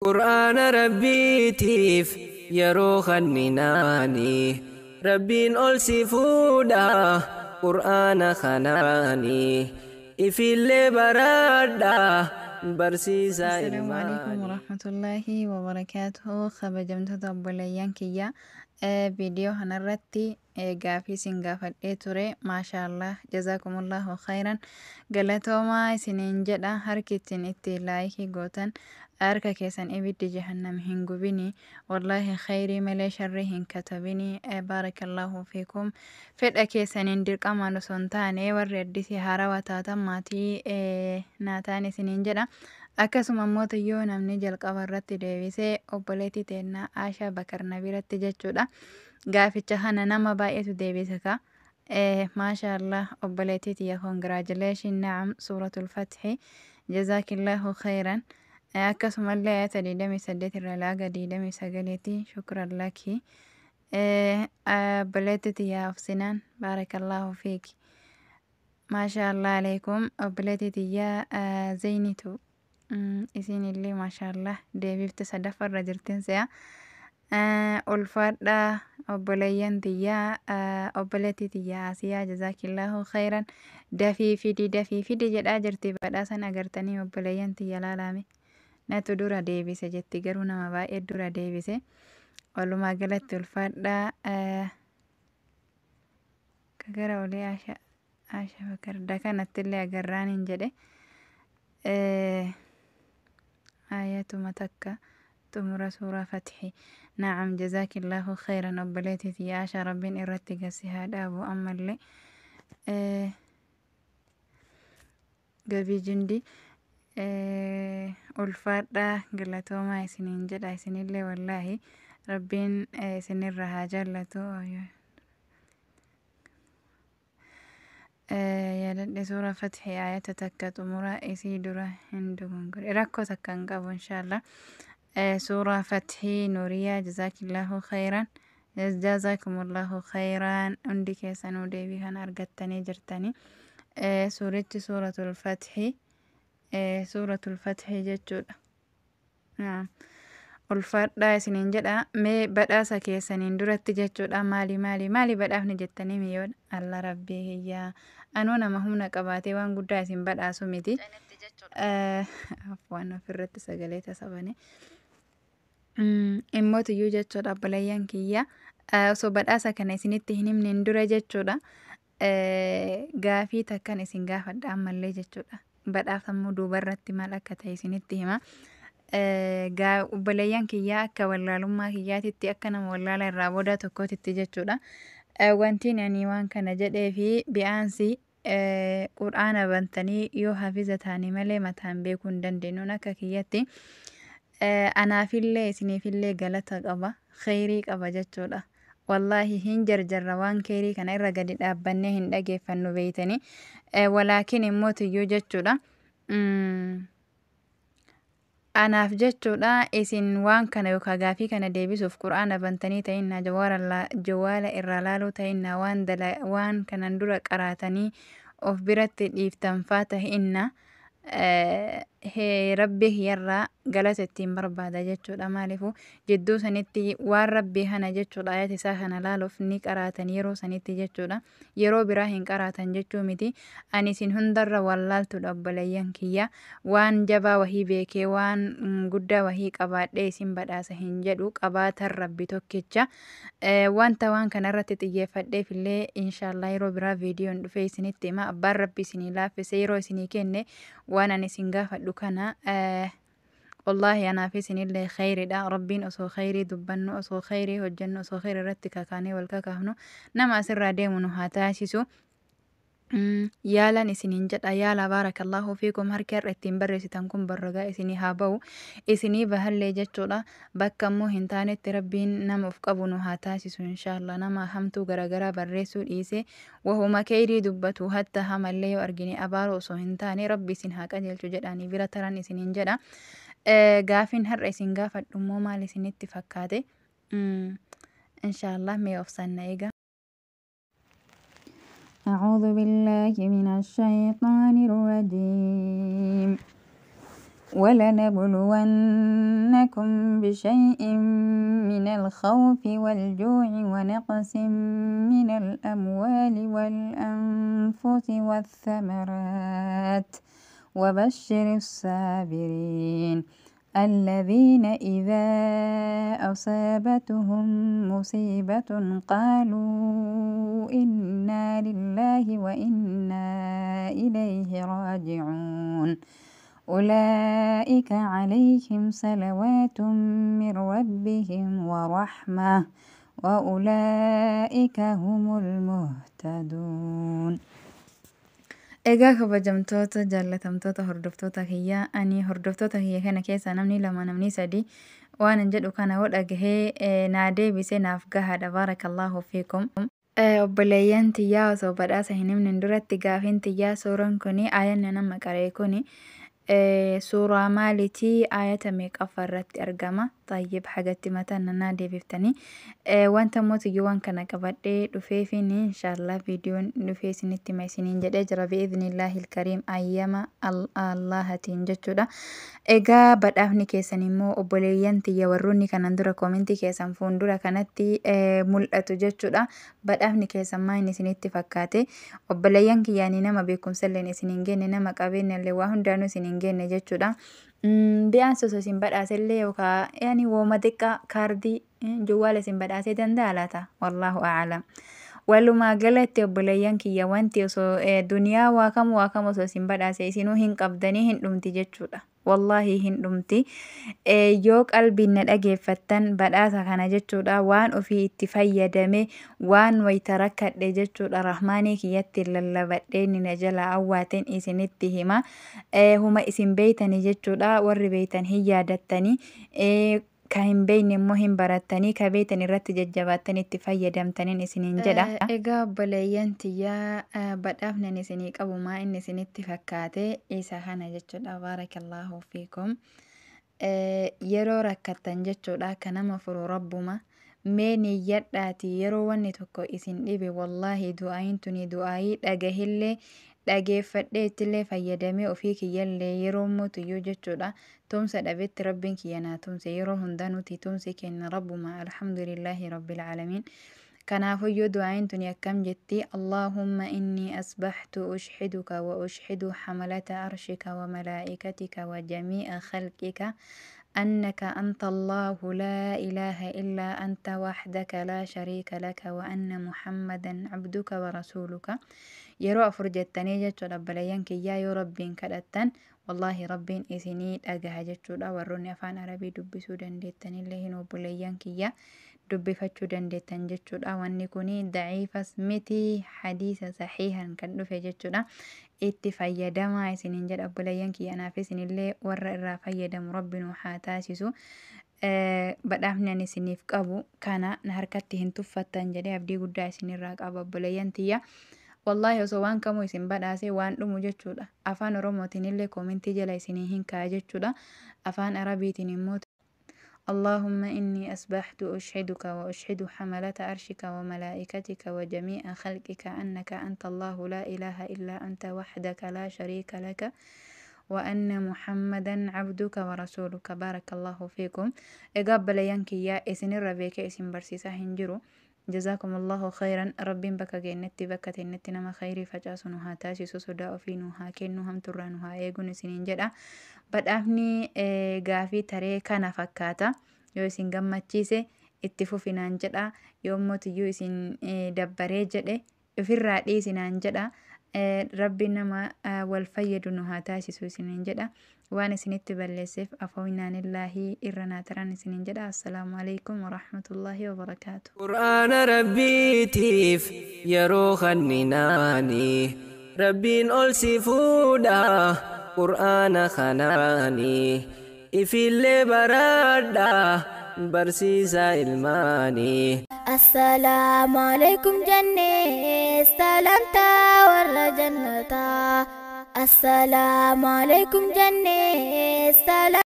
Qur'aana Rabbiitiif yeroo kanninaani, Rabbiin ol si fuudha Qur'aana kanaani. Ifillee baradha, barsiisaa Assalaamu alaikum ilmaanii. Warahmatullaahi wabarakaatuhu. Kabajamtoota obboleeyyan kiyya, viidiyoo kanarratti gaafii isin gaafadhee ture. Maashaallah, jazaakumullahu khayran, galatoomaa isiniin jedha. Harki ittiin itti laayikii gootan harka keessan ibiddi jahannam hin gubini. Wallaahi khayrii malee sharrii hin katabini. Baarakallahu fiikum. Fedha keessaniin dirqamaan osoo hin taane, warri addisii haarawaa taatan maatii naa ta'an isiniin jedha. Akkasuma immoo yoo namni jalqaba irratti deebisee obboleettii teennaa Aashaa Bakar Nabiratti jechuudha. Gaaficha kana nama baay'eetu deebise ka. Maashaallah, obboleettii tiyya, congratulation. Na'am, suuratul Fathi, jazaakillahu khayran. Akkasumallee ayata 28 irraa laaga 29ti. Shukran laki. Obboleettii tiyya Obsinaan, baarakallahu fiiki. Maashaallah alaikum. Obboleettii tiyya Zeynitu, isin illee maashaallah, deebifte, sadaffarra jirtin se'a. Ulfaadha obboleeyyan tiyyaa. Obboleettii tiyya Asiyaa, jazaakillahu khayran. Dafii fidi, dafii fidi jedhaa jirti. Badhaasan agartanii obboleeyyan tiyya, laalame, natu dura deebise jetti, garuu nama baay'ee dura deebise. Walumaa galatti ulfaadha. Gara olii Aasha Bakar dakanatti illee agarraan hin jedhe. Ayatuma takka xumura suuraa Fathi. Na'am, jazaakillahu khayran obboleettii tiyya Aasha, Rabbiin irratti gasi haa dhaabu. Ammallee gabii jindi, ulfaadhaa, galatoomaa isiniin jedha. Isinillee wallaahi Rabbiin isinirra haa jaallatu. Yaadadhe, suura Fathi ayata takka xumura isii dura hin dogongore, rakkoo takka hin qabu inshaallah. Suuraa Fathii, Nuriyaa, jazaakillahu khayran, jazaakumullahu khayran. Hundi keessanuu deebii kana argattanii jirtanii. Suurichi suuratul Fathi, suuratul Fathi jechuudha. Naam. Ulfaadhaa isiniin jedha. Mee badhaasa keessaniin duratti jechuudha, maali maali maali badhaafni jettanii miyyoodha? Alla Rabbii kiyyaa, anuu nama humna qabaatee waan guddaa isin badhaasu miti. Afwaan, ofirratti sagalee tasabane. Immoo tuyyuu jechuudha, obboleeyyan kiyya, osoo badhaasa kana isinitti hin himneen dura jechuudha, gaafii takkan isin gaafadha ammallee jechuudha. Badhaafamuu duubarratti maal akka ta'e isinitti hima. Obboleeyyan kiyyaa, akka wallaalummaa kiyyaatitti, akka nama wallaala irraa booda tokkootitti jechuudha. Wanti ani waan kana jedhee fi bi'aansi Qur'aana bantanii yoo hafiza taane malee mataan beekuu hin dandeenyuun akka kiyyatti anaafillee isiniifillee galata qaba, kheyrii qaba jechuudha. Wallaahi hin jarjarra, waan kheyrii kana irra gadi dhaabbannee hin dhageeffannu beeytanii. Walaakin immoo tuyyuu jechuudha. Anaaf jechuudha, isin waan kana yookaan gaafii kana deebisuuf Qur'aana bantanii ta'innaa, jawaala irraa laaluu ta'innaa, waan waan kanan dura qaraatanii of biratti dhiiftanfaa ta'innaa, Rabbi kiyyarraa galata ittiin barbaada jechuudha. Maaliifuu jidduu sanitti waan Rabbii kana jechuudha, ayata isaa kana laaluuf ni qaraatan yeroo sanitti jechuudha. Yeroo biraa hin qaraatan jechuu miti. Ani isin hundarra wallaaltuudha obboleeyyan kiyya. Waan jabaa wahii beekee waan guddaa wahii qabaadhee isin badhaasa hin jedhu, qabaatan Rabbi tokkicha. Wanta waan kanarratti xiyyeeffadheef illee inshaallah yeroo biraa viidiyoon dhufee isinitti hima. Abbaan Rabbi isinii laaffise yeroo isinii kenne waan ani isin gaafadhu kana, wallaahi anaaf isinillee kheyridha. Rabbiin osoo kheyrii dubbannu, osoo kheyrii hojjennu, osoo kheyrii irratti kakaanee wal kakaafnu nama asirraa deemu nu haa taasisu. Yaalan isiniin jedha, yaala. Baarakallahu fiikum. Harki har'a ittiin barreessitan kun barragaa isinii haa ba'u, isinii bahallee jechuudha. Bakka immoo hin taanetti Rabbiin nama of qabu nu haa taasisu inshaallah. Nama hamtuu garaagaraa barreessuu dhiise wahuma kheyrii dubbatu, hatta hamallee yoo argine abaaroo osoo hin taane Rabbi isin haa qajeelchu jedhaanii bira taran isiniin jedha. Gaafiin har'a isin gaafadhu immoo maal isinitti fakkaate? Inshaallah mee obsanna eega. أعوذ بالله من الشيطان الرجيم. ولنبلونكم بشيء من الخوف والجوع ونقص من الأموال والأنفس والثمرات وبشر الصابرين الذين إذا أصابتهم مصيبة قالوا إنا لله وإنا إليه راجعون أولئك عليهم صلوات من ربهم ورحمة وأولئك هم المهتدون. Egaa kabajamtoota jaallatamtoota hordoftoota kiyyaa, ani hordoftoota kiyya kana keessaa namni lama, namni sadi waan an jedhu kana yoo dhagahee naa deebise naaf gahaadha. Baarakallaahu fiikum. Obboleeyyan tiyyaa, osoo badhaasa hin himne duratti gaafiin tiyyaa, suuraan kuni, aayanni nama qaree kuni suuraa maalitii, ayata meeqaffaa irratti argama? Xayyib, hagatti mataan naa deebiftanii wanta mootiyyuu waan kana qabadhee dhufeefin, inshaallah viidiyoon dhufee isinitti hima isiniin jedhee jira, bi'idhnillaahi ilkariim, ayyama Allahatiin jechuudha. Egaa badhaafni keessan immoo, obboleeyyan tiyya, warroonni kanan dura koomentii keessan fuuldura kanatti mul'atu jechuudha. Badhaafni keessan maa inni isinitti fakkaate? Obboleeyyan kiyyaanii, nama beekumsallee isin hin genne, nama qabeenyallee waa hundaanuu isin hin genne jechuudha. Bi'aan osoo isin badhaasellee yookaan yaani wooma xiqqaa kaardii jawwaala isin badhaasee danda'a laata? Wallaahu a'alam. Walumaa galatti obboleeyyan kiyya, wanti osoo duniyaa waa kam waa kam osoo isin badhaase isinuu hin qabdanii, hin dhumti jechuudha. Wallaahi hin dhumti. Yoo qalbiin na dhageeffattan, badhaasa kana jechuudha, waan ofii itti fayyadame, waan wayita rakkadhe jechuudha, rahmaanii kiyyatti lallabadhee ni na jala awwaateen isinitti hima. Huma isin beeytanii jechuudha, warri beeytan hin yaadattanii. Ka hin beekne immoo hin barattanii, ka beektan irratti jajjabaattanii itti fayyadamtaniin isiniin jedha. Egaa obboleeyyan tiyyaa, badhaafni ani isinii qabu maa inni isinitti fakkaate? Isa kana jechuudha. Baarakallaahu fiikum. Yeroo rakkattan jechuudha, akka nama furu rabbuma. Mee niyyadhaati, yeroo wanni tokko isin dhibe, wallaahi du'aayin tuni du'aayii dhagahillee dhageeffadhee ittillee fayyadamee ofii kiyyallee yeroo mootuyyuu jechuudha. Tumsa dhabetti rabbiin kiyya naa tumse. Yeroo hundaa nuti tumsi kenna rabbuma, alhamdulillaahi rabbil aalamiin. Kanaafuyyuu du'aayin tuni akkam jetti? Allaahumma innii asbaxtu ushhiduka wa ushhidu hamalata arshika wa malaa'ikatika wa jamii'a khalqika أنك أنت الله لا إله إلا أنت وحدك لا شريك لك وأن محمدا عبدك ورسولك. Yeroo afur jettanii jechuudha, obboleeyyan kiyyaa, yoo rabbiin kadhattan wallaahi rabbiin isinii dhagaha jechuudha. Warroonni afaan arabii dubbisuu dandeettanillee hin, obboleeyyan kiyya, dubbifachuu dandeettan jechuudha. Wanni kun daciifas miti, hadiisa saxiihan kan dhufe jechuudha. Itti fayyadamaa isiniin jedha, obboleeyyan kiyya. Anaaf isinillee warra irraa fayyadamu rabbi nu haa taasisu. Badhaafni ani isiniif qabu kana, na harkatti hin tuffattan jedhee abdii guddaa isinirraa qaba, obboleeyyan tiyya. Wallaahi osoo waan kamuu isin badhaasee waan dhumu jechuudha. Afaan Oromootiin illee koomentii jala isinii hin kaa'a jechuudha. Afaan Arabiitiin immoo اللهم إني أصبحت أشهدك وأشهد حملة عرشك وملائكتك وجميع خلقك أنك أنت الله لا إله إلا أنت وحدك لا شريك لك وأن محمدا عبدك ورسولك. بارك الله فيكم. Egaa obboleeyyan kiyyaa, isinirra beekee isin barsiisaa hin jiru. جزاكم الله خيرا. Rabbiin bakka geennetti, bakka teennetti nama khayrii facaasu nu haa taasisu, sodaa ofii nu haa kennu, hamturraa nu haa eeguun isiniin jedha. Badhaafni gaafii taree kana fakkaata. Yoo isin gammachiise itti fufinaan jedha, yoo mootiyyuu isin dabbaree jedhe ofirraa dhiisinaan jedha. Rabbiin nama wal fayyadu nu haa taasisu isiniin jedha. Waan isinitti balleesseef afaawinaanillaahi irra naa taran isiniin jedha. Assalaamu alaikum warahmatullaahi wabarakaatu. Qur'aana rabbiitiif yeroo kanninaani, rabbiin ol si fuudha qur'aana kanaani. Ifillee baradha, barsiisaa ilmaanii. Assalaamu alaikum jennee salamtaa warra jannataa. Assalaamu alaikum jennee salam.